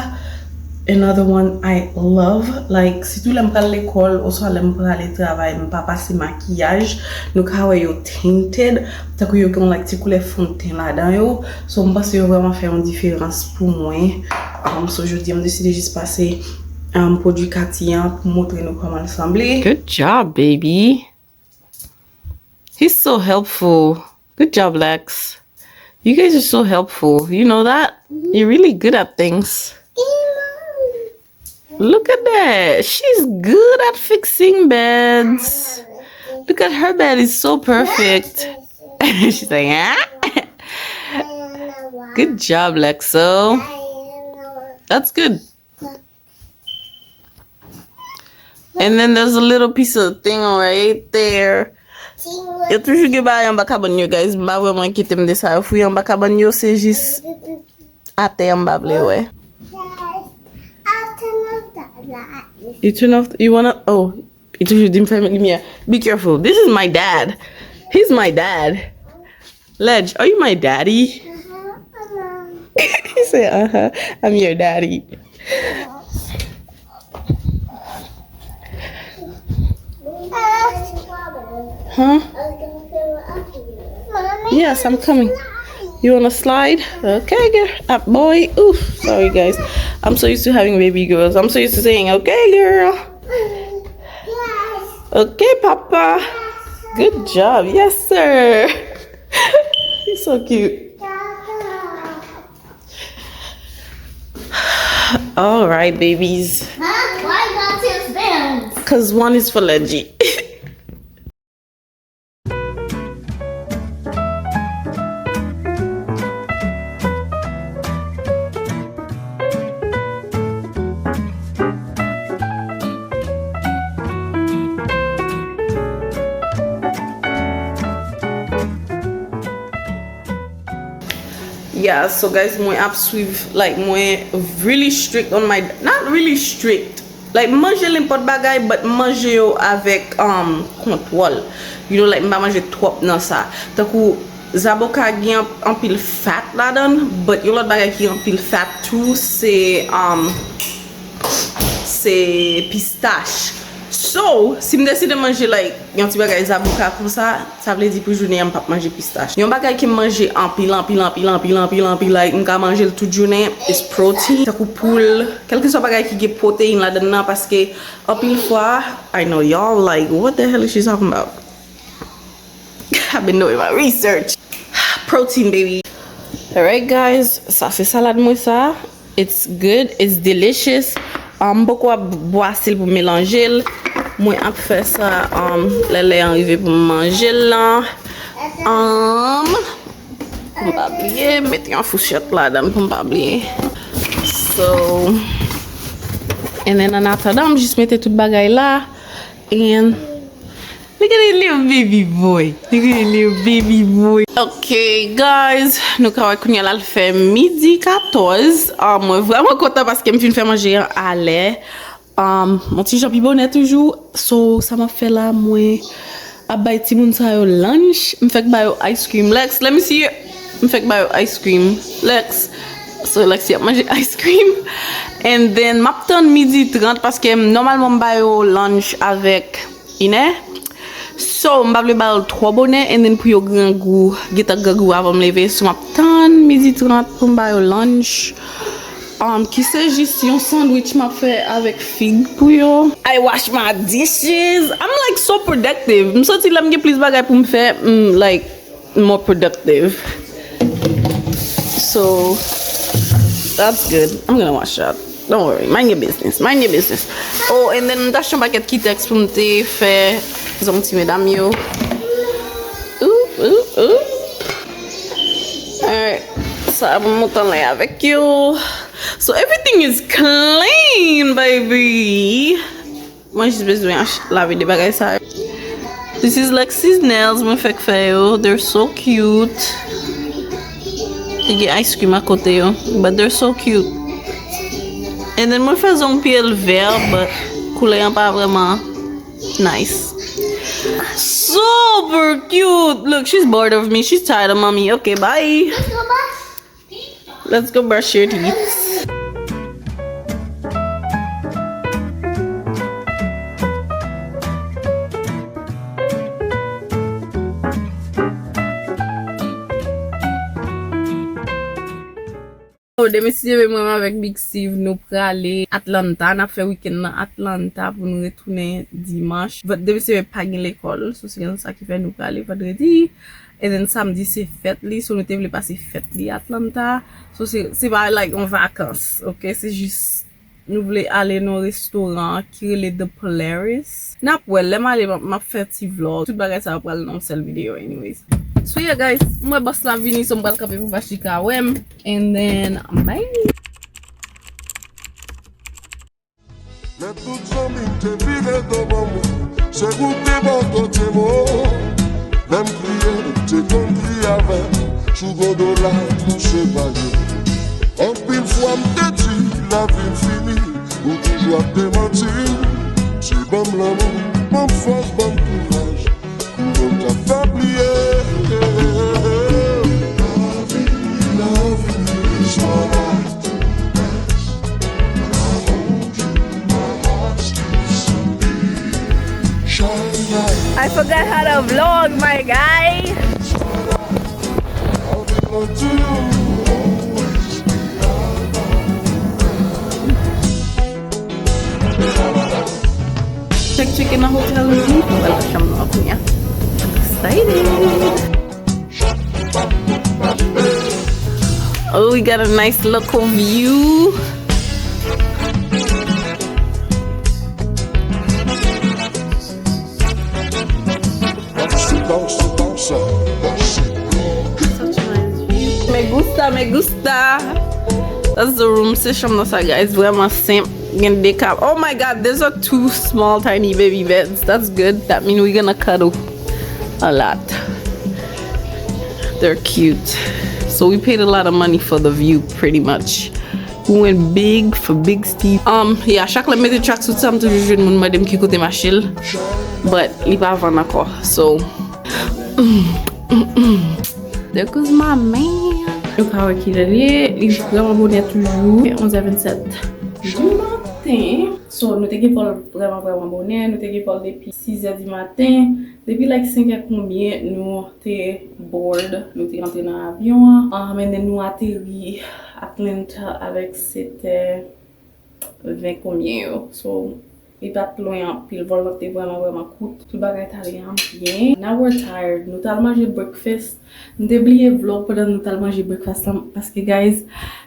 Another one I love, like, sitou lè m pral lekòl oswa lè m prale travay, m pa pase makiyaj, nou ka wè yo tinted, tankou yo gen yon, like, ti koulè fon de ten ladan yo. So, m panse yo vrèman fè yon diferans pou mwen. Um, so, jodi a, m deside jis pase, um, pwodui Kati an pou montre nou kòman l sanble. Good job, baby. He's so helpful. Good job, Lex. You guys are so helpful. You know that? You're really good at things. Look at that. She's good at fixing beds. Look at her bed. It's so perfect. She's like, ah. Good job, Lexo. That's good. And then there's a little piece of thing right there. Yo toujou gen bagay anba kabann yo, guys. M pa vrèman enkyete m de sa. Yo fouye anba kabann yo, se jis atè a m pa vle wè. You turn off, you wanna, oh, li toujou di m fèmen limyè. Be careful. This is my dad. He's my dad. Ledge, are you my daddy? He said, uh-huh, I'm your daddy. Huh? Yes, I'm coming. You wanna slide? Okay, girl. Uh, boy. Oof. Sorry, guys. I'm so used to having baby girls. I'm so used to saying, okay, girl. Okay, papa. Good job. Yes, sir. He's so cute. All right, babies. Huh? Why you got ten bands? Because one is for Ledgy. Yeah, so guys, mwen ap swiv, like, mwen really strict on my, not really strict. Like, m manje nenpòt bagay, but m manje yo avèk, um, kontwòl. You know, like, m pa manje twòp nan sa. Tankou, zaboka gen anp-, anpil fat ladan l, but yon lòt bagay ki anpil fat tou, se, um, se pistach. So, si m deside manje, like, yon ti bagay zaboka konsa, sa vle di pou jounen an m p ap manje pistach. Yon bagay ke m manje anpil, anpil, anpil, anpil, anpil, anpil, like, m ka manje l tout jounen, is protein. Tankou poul, kèlkeswa bagay ki gen pwoteyin ladan l nan, paske anpil fwa, I know y'all like, what the hell is she talking about? I've been doing my research. Protein, baby. Alright, guys, sa se salad mwen sa. It's good, it's delicious. Um, m poko ap bwase l pou m melanje l. Mwen ap fè sa, um, lè lè an rive pou m manje l lan. Um, pou m pa bliye, mete yon fouchèt ladan l pou m pa bliye. So, and then, an atandan, m jis mete tout bagay la. And, Look at the little baby boy. Look at the little baby boy. Ok, guys, nou ka wè kounye a l al fè midi katòz. Ah, mwen vrèman kontan paske m fin fè manje an alè. Um, yon ti jan pi bonè toujou. So, sa m ap fè la, mwen ap bay timoun sa yo lunch. M fèk ba yo ice cream. Lex, let me see you. M fèk ba yo ice cream. Lex. So, Lex, y ap manje ice cream. And then, m ap tann midi trant paske m, nòmalman, m ba yo lunch avèk inè. So, m pa vle ba yo l twò bonè, and then pou yo grangou, gentan grangou avan m leve. So, m ap tann midi trant pou m ba yo lunch. Um, ki se jis yon sandwich m ap fè avèk fig pou yo. I wash my dishes. I'm, like, so productive. M santi lè m gen plis bagay pou m fè, m, like, more productive. So, that's good. I'm gonna wash up. Don't worry. Mind your business. Mind your business. Oh, and then m t achte yon pakèt Kitex pou m te fè zong ti medam yo. Ooh, ooh, ooh. Alright. Sa pou m monte anlè avèk yo. So everything is clean, baby. Mwen jis bezwen ach-, lave de bagay sa yo. This is Lexi's nails, mwen fèk fè yo. They're so cute. Li gen ice cream akote yo, but they're so cute. And then mwen fè zong pye l vè, but koulè an pa vrèman nice. Super cute. Look, she's bored of me. She's tired of mommy. Okay, bye. Let's go brush your teeth. Oh, demen si Dye vle, mwen menm avèk Big Steve, nou prale Atlanta. N ap fè weekend nan Atlanta pou nou retounen dimanch. But demen si Dye vle, pa gen lekòl, so se rezon sa ki fè nou prale vandredi. And then samdi se fèt li, so nou te vle pase fèt li Atlanta. So se, se pa like yon vakans, ok? Se jis nou vle ale nan yon restoran ki rele The Polaris. N ap wè, lè m ale, m ap, m ap fè ti vlog. Tout bagay sa yo pral nan yon sèl videyo, anyways. So yeah, guys, m wè bòs la vini, so m pral kanpe pou Vachika wè m. And then, bye! Lè tout zanmi m te vire do ban mwen, se pou te bò kote m, o. Lè m kriye, te konn kriye avè m, sou gon do la, se pa jwe. Anpil fwa m te di, lavi m fini, ou toujou ap demanti m. Se ban m lanmou, ban m fòs, ban m kouraj. Pou nou ta fè bliye. I forgot how to vlog, my guy. Check, check in nan hotel room. Nou pral nan chanm nou an kounye a. Excited! Oh, we got a nice local view. Such a nice view. Me gusta, me gusta. That's the room. Se chanm nan sa, guys. Vrèman senp. Gen de kab. Oh my God, those are two small, tiny baby beds. That's good. That means we're gonna cuddle a lot. They're cute. So we paid a lot of money for the view, pretty much. We went big for Big Steve. Um, yeah, chak lè m mete tracksuit sa, m toujou jwenn moun mande m ki kote m achte l. But li pa vann ankò. So, mm, mm, mm. There goes my man. Nou ka wè kilè l ye. Li vrèman bonè toujou. Onz è vennsèt du maten. So, nou te gen vòl vrèman, vrèman bonè. Nou te gen vòl depi sizè di maten. Depi, like, senkè konbyen, nou te board, nou te antre nan avyon an. Um, and then nou ateri Atlanta avèk setè ven konbyen yo. So, li pa t lwen anpil. Vòl lan te vrèman, vrèman kout. Tout bagay t ale an byen. Now we're tired. Nou t al manje breakfast. M te bliye vlog pandan nou t al manje breakfast lan. Paske, guys,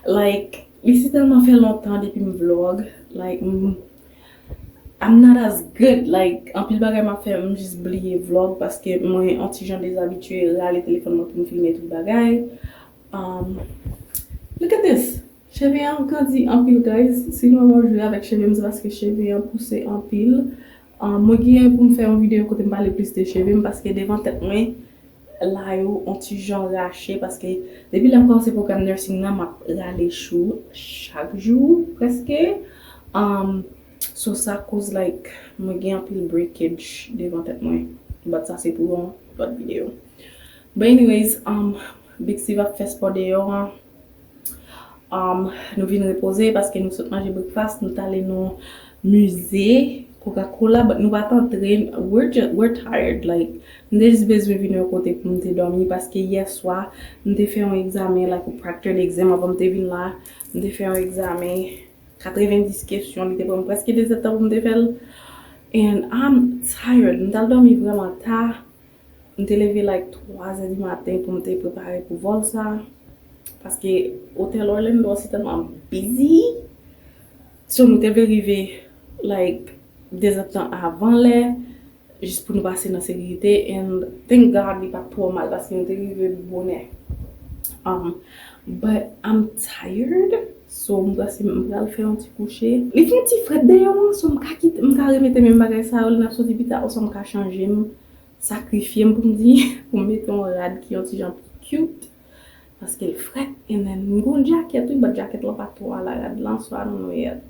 like, li si tèlman fè lontan depi m vlog. Like, m, I'm not as good. Like, anpil bagay m ap fè, m jis bliye vlog paske mwen on ti jan dezabitye rale telefòn mwen pou m filme tout bagay. Um, look at this. Cheve an grandi anpil, guys. Si nou wè mwen jwe avèk cheve m, se paske cheve an pouse anpil. Ah, mwen genyen pou m fè yon videyo kote m pale plis de cheve m, paske devan tèt mwen la yo on ti jan rache, paske depi lè m kòmanse pwogram nursing nan, m ap rale chou chak jou prèske. Um, so sa koz, like, mwen gen anpil breakage devan tèt mwen. But sa se pou yon lòt videyo. But anyways, um, Big Steve ap fè spò deyò an. Um, nou vin repoze paske nou sot manje breakfast, nou t ale nan mize Coca-Cola, but nou pa t antre, we're just, we're tired, like, m te jis bezwen vin yon kote pou m te dòmi, paske yè swa, m te fè yon egzamen, like, a Proctored exam, avan m te vin la, m te fè yon egzamen, katrevenndis kesyon, li te pran m prèske de zèdtan pou m te fè l, and I'm tired, m t al dòmi vrèman ta, m te leve, like, twa zè di maten pou m te prepare pou vòl sa. Paske otèl Orlando an se tèlman busy. So, nou te vle rive, like, de zèdtan avan lè, jis pou nou pase nan sekirite. And thank God, li pa t twò mal, paske nou te rive bonè. Um, but I'm tired. So, m panse m pral fè yon ti kouche. Li fè yon ti frèt deyò an, so m ka kite, m ka remete menm bagay sa yo, lè n ap soti pita, oswa m ka chanje m. Sakrifye m pou m di, pou m mete yon rad ki yon ti jan pi cute, paske l frèt, and then m gon jakèt wi, but jakèt lan pa twò ala rad lan, so I don't know yet.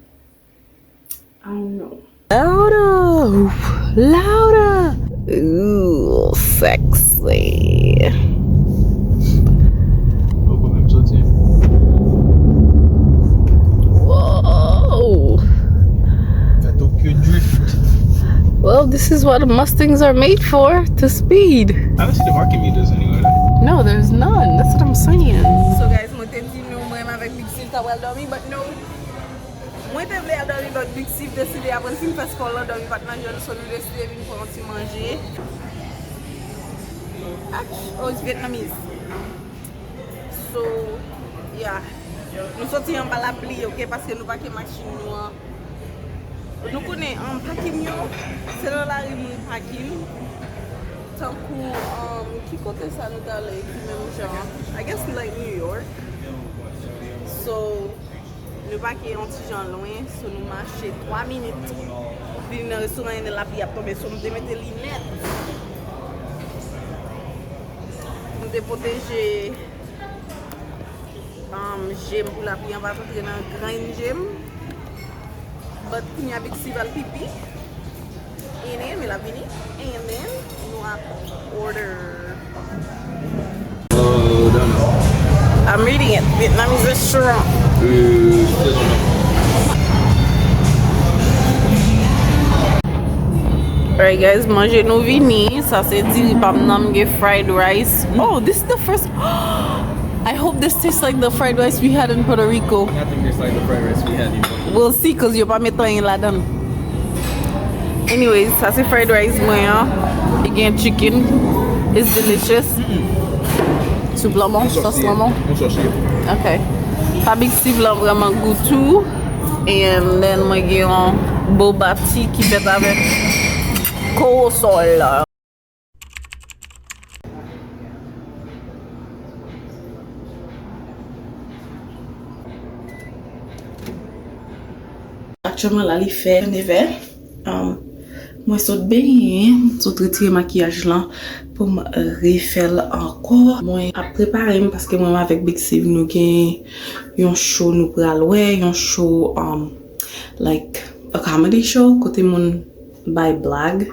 I don't know. Louder! Louder! Ooh, sexy. Poko menm soti. Whoa! Fè Tokyo Drift. Well, this is what Mustangs are made for, to speed. I don't see the parking meters anywhere. No, there's none. That's what I'm saying. So guys, mwen te di nou mwen avèk Big Steve ta pral dòmi, but no. Mwen te vle al dòmi, but Big Steve deside apre l fin fè spò l lan, dòmi pa t nan je l, so nou deside vin pran yon ti manje. Ak, oh, it's Vietnamese. So, yeah. Nou soti anba lapli, ok, paske nou pake machin nou an. Nou konnen, um, pakin yo, se nan lari moun pakin. Tankou, um, ki kote sa nou t ale, ki menm jan, I guess, like, New York. So, nou pake yon ti jan lwen, so nou mache twa minit. Vin nan restoran, and then lapli ap tonbe, so m te mete linèt. M te pwoteje, um, je m pou lapli an pa t antre nan grenn je m. But kounye a Big Steve al pipi. And then, men l ap vini. And then, nou ap order. Oh, done. I'm reading it. Vietnamese restaurant. Euh, Alright, guys, manje nou vini. Sa se diri pa m nan, m gen fried rice. Oh, this is the first. I hope this tastes like the fried rice we had in Puerto Rico. I think this like the fried rice we had in Puerto Rico. We'll see, 'cause yo pa met anyen ladan. Anyways, sa se fried rice mwen an. Li gen chicken. It's delicious. Soup lanmon, sòs lanmon. Ok. Fabrik Steve lan vrèman gou tou. And then mwen gen yon boba tea ki fèt avèk kowosòl. Aktyèlman la, li fè nevè. Um, mwen sot benyen, sot retire makiyaj lan pou m refè l ankò. Mwen ap prepare m paske mwen avèk Big Steve nou gen yon show nou pral wè, yon show, um, like, a comedy show, kote moun bay blag.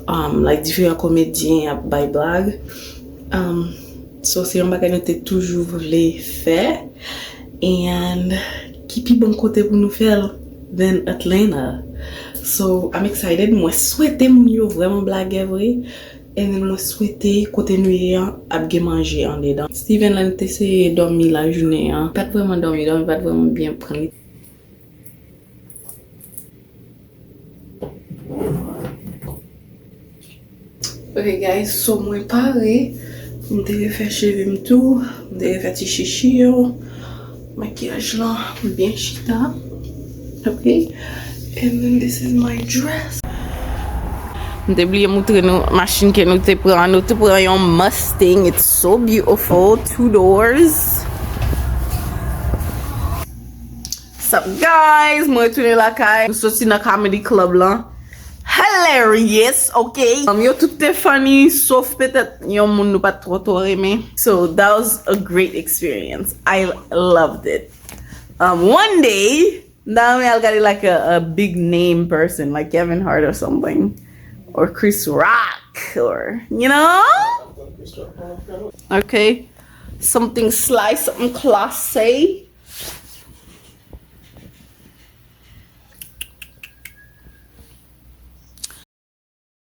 Um, like, diferan komedyen ap bay blag. Um, so, se yon bagay nou te toujou vle fè. And ki pi bon kote pou nou fè l than Atlanta? So, I'm excited. Mwen swete moun yo vrèman blagè vre. And then mwen swete kote nou ye an ap gen manje andedan. Steven la, li te seye dòmi lajounen an. Pa t vrèman dòmi, dòmi pa t vrèman byen pran li. Ok, guys, so mwen pare. M te refè cheve m tou. M te refè ti chichi yo. Makiyaj lan byen chita. Ok. And then this is my dress. M te bliye moutre nou machin ke nou te pran. Nou te pran yon Mustang. It's so beautiful. Two doors. Sup, guys? Mwen retounen lakay. Nou soti nan comedy club lan. Hello! Hilarious, ok? Um, yo tout te funny, sof petèt yon moun nou pa t twò twò renmen. So that was a great experience. I loved it. Um, one day, m ta renmen al gade like a, a big name person, like Kevin Hart or something, or Chris Rock, or, you know? Ok. Something slice, something classy.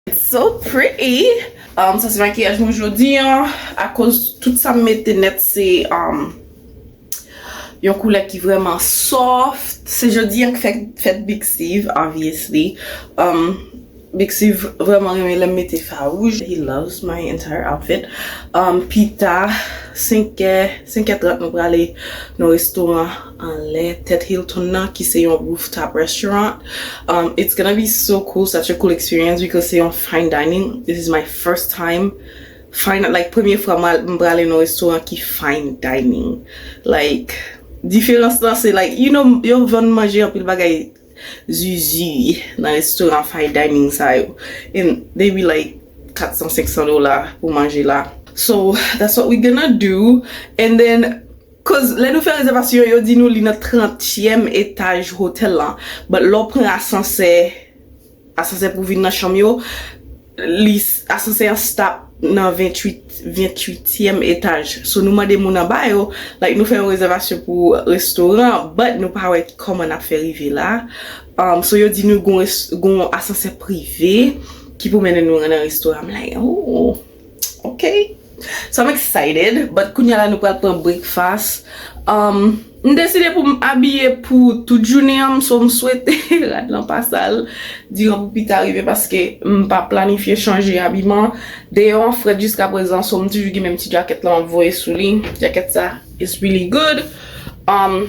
It's so pretty. Um, sa se makiyaj mwen jodi an. Akoz tout sa m mete nèt se, um, yon koulè ki vrèman soft. Se jodi an k fèt, fèt Big Steve, obviously. Um, Big Steve vrèman renmen lè m mete fawouj. He loves my entire outfit. Um, pita, senkè, senkè trant nou prale nan restoran anlè tèt Hilton nan, ki se yon rooftop restaurant. Um, it's gonna be so cool, such a cool experience because se yon fine dining. This is my first time fine, like, premye fwa m al, m prale nan restoran ki fine dining. Like, diferans lan se, like, you know, yo vann manje anpil bagay zizi nan restoran fine dining sa yo. And they be like kat san, senk san dola pou manje la. So, that's what we gonna do. And then, cause lè nou fè rezèvasyon, yo di nou li nan trantyèm etaj hotel lan. But lè w pran asansè, asansè pou vin nan chanm yo, li, asansè an stop nan venntuit, venntuityèm etaj. So, nou mande moun anba yo, like, nou fè yon rezèvasyon pou restoran, but nou pa wè kòman n ap fè rive la. Um, so, yo di nou gon res-, gon asansè prive ki pou mennen nou nan restoran. I'm like, oh, ok. So I'm excited, but kounye a la nou pral pran breakfast. Um, m deside pou m abiye pou tout jounen an, so m swete rad lan pa sal diran pou pita rive paske m pa planifye chanje abiman. Deyò an frèt jiskaprezan, so m toujou gen menm ti djakèt la m ap voye sou li. Djakèt sa, it's really good. Um,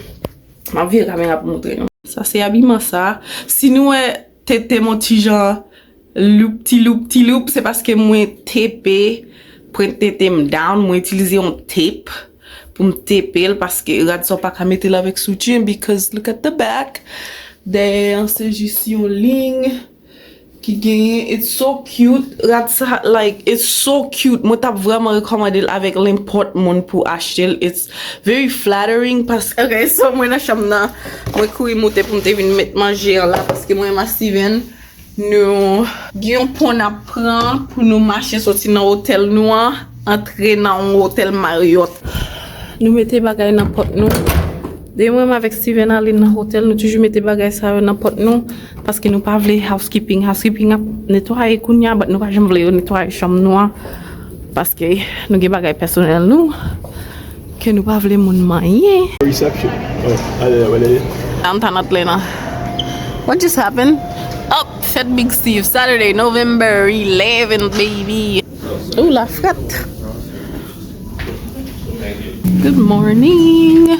m ap vire kamera pou montre nou. Sa se abiman sa. Si nou wè tete m on ti jan loup ti loup ti loup, se paske mwen tepe, pran tete m down, mwen itilize yon tape pou m tepe l, paske rad sa w pa ka mete l avèk soutyen, because look at the back. Dèyè an se jis yon liy ki genyen, it's so cute, rad sa, like, it's so cute. Mwen t ap vrèman rekòmande l avèk nenpòt moun pou achte l. It's very flattering, paske, ok, so mwen nan chanm nan, mwen kouri moute pou m te vin met manje an la, paske mwen menm ak Steven, nou gen yon pon n ap pran pou nou mache soti nan otèl nou an, antre nan yon otèl Marriott. Nou mete bagay nan pòt nou. Depi mwen menm avèk Steven ale nan otèl, nou toujou mete bagay sa yo nan pòt nou, paske nou pa vle housekeeping. Housekeeping ap netwaye kounye a, but nou pa janm vle yo netwaye chanm nou an, paske nou gen bagay pèsonèl nou ke nou pa vle moun manyen. Reception. Oh, ale, ale, ale. Downtown Atlanta. What just happened? Oh, fèt Big Steve, Saturday, November eleven, baby. Ooh, la frèt. Good morning.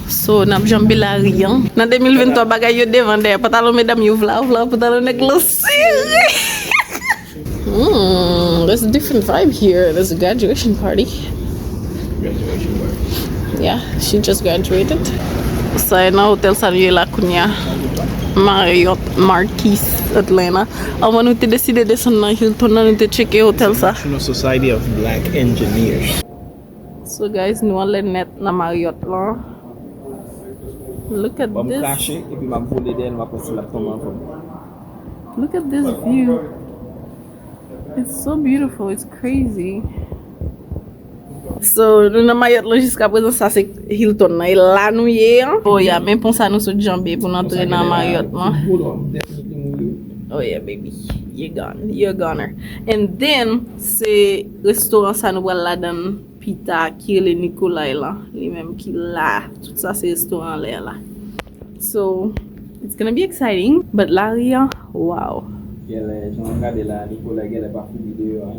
So, n ap janbe lari an. Nan de mil venntwa, bagay yo devan dèyè. Pantalon medam yo vla vla, pantalon nèg lan sere. Hmm, there's a different vibe here. There's a graduation party. Graduation party. Yeah, she just graduated. Sa e nan otèl sa nou ye la kounye a. Marriott Marquis Atlanta. Anvan nou te deside desann nan Hilton nan, nou te tcheke otèl sa. National Society of Black Engineers. So guys, nou anlè nèt nan Marriott lan. Look at this. Ban m krache, epi m ap vole dèyè l, m ap wè si l ap tonbe anfòm. Look at this view. It's so beautiful, it's crazy. So, nou nan Marriott lan jiska prezan, sa se Hilton nan. E la nou ye an. Oh yeah, men pon sa nou sot janbe pou n antre nan Marriott lan. Oh yeah, baby. You're gone. You're a goner. And then, se restoran sa nou pral ladan pita ki rele Nikolay lan. Li menm ki la. Tout sa se restoran anlè a la. So, it's gonna be exciting. But lari an, wow. Genlè, jan w gade la, Nikolay genlè pa fini deyò a.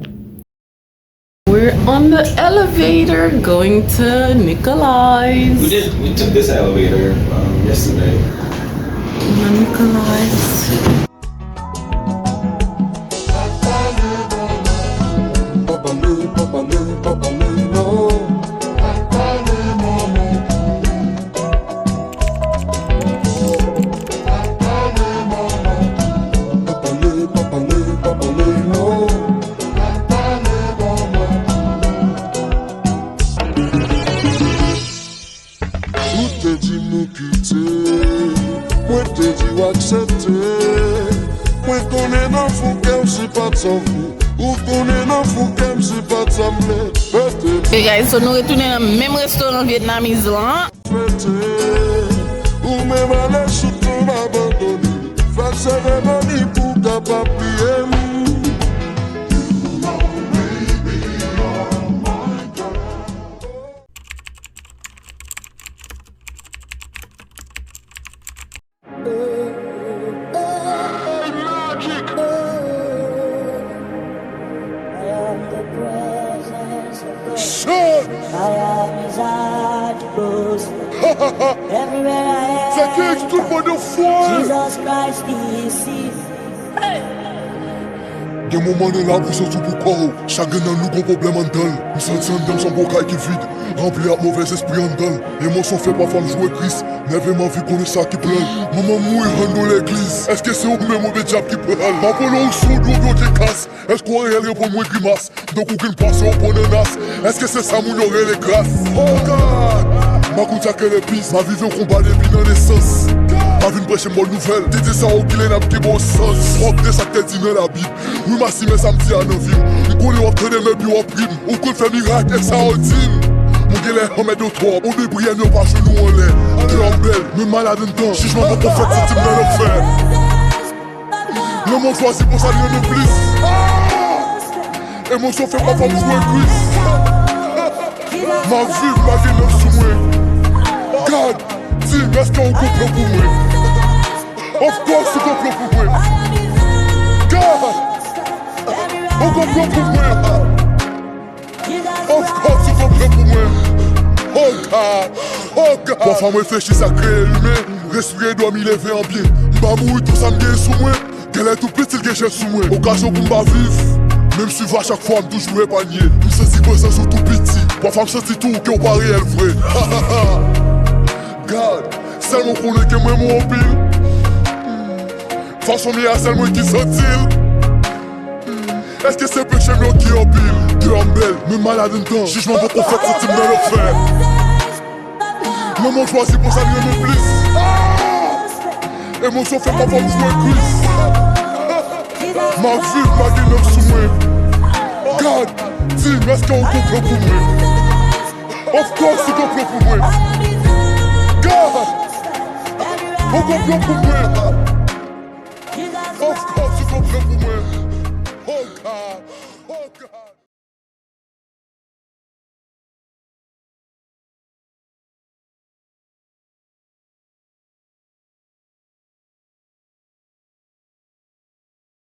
We're on the elevator going to Nikolai's. We did. We took this elevator, um, yesterday. Nan Nikolai's. San fou, ou tounen nan fou kè m si pa t sa m vle. Pete. Hey guys, so nou retounen nan menm restoran Vietnamese lan. Pete. Ou menm ale sou tonm abandone. Fè seremoni pou w kapab bliye m. Shit! Sa ki tout motherfucker! Gen moman nan lavi w santi w pou kò w. Chak grenn nan nou gon pwoblèm anndan l. M santi anndan m se yon gwo kay ki vid, ranpli ak movèzespri anndan l. Emosyon fè pafwa m jwe Kris. Nève m anvi konnen sa ki plan l. Manman m mouri anndan legliz. Èske se ou menm oubyen dyab ki pran l? M ap rele w soud oubyen w te kas. Èske w reyèl reponn mwen grimas? Donk ou gen pase w pran nan nas. Èske se sa moun yo rele gras? Oh God! M pa konn sa k rele pis. M ap viv yon konba depi nan nesans. Pa vin preche m bòn nouvèl. Te di sa okile n ap gen bon sans. Fòk de sa k te di nan Labib. Wi, m asimen sa m di a nan vi m. M konnen w ap tande m epi w ap ri m. Ou konn fè mirak, e sa w di m. Mwen genlè anmède w twòp. Ou depriyè m yo pa jwenn ou anlè. Kè w bèl, men malad anndan. Jijman poko fèt, santi m nan lanfè. Lanmò chwazi pou sa l renmen plis. Emosyon fè pafwa m jwe Kris. M ap viv, m pa gen nòt sou mwen. God, di m, èske ou gon plan pou mwen? Of course, ou gon plan pou mwen. God, ou gon plan pou mwen. Of course, ou gon plan pou mwen. Oh God, oh God. Pafwa m reflechi sa k kreye imen. Respire, dòmi, leve an byen. M pa mouri, tout sa m genyen sou mwen. Genlè tou piti l gen je sou mwen. Okazyon pou m pa viv. Men m swiv a chak fwa, m toujou epanye. M sezi prezans ou tou piti. Pafwa m santi tou ke w pa reyèl vre. God, sèl mwen konnen ke m renmen w anpil. Fason m ye a, sèl mwen ki santi l. Èske se peche m yo ki anpil? Kè m bèl, men malad anndan. Jijman poko fèt, santi m nan lanfè. Lanmò chwazi pou sa l renmen plis. Emosyon fè pafwa m jwe Kris. M ap viv, m pa gen nòt sou mwen. God, di m, èske ou gon plan pou mwen? Of course, ou gon plan pou mwen. God, ou gon plan pou mwen. Of course, ou gon plan pou mwen. Oh God, oh God.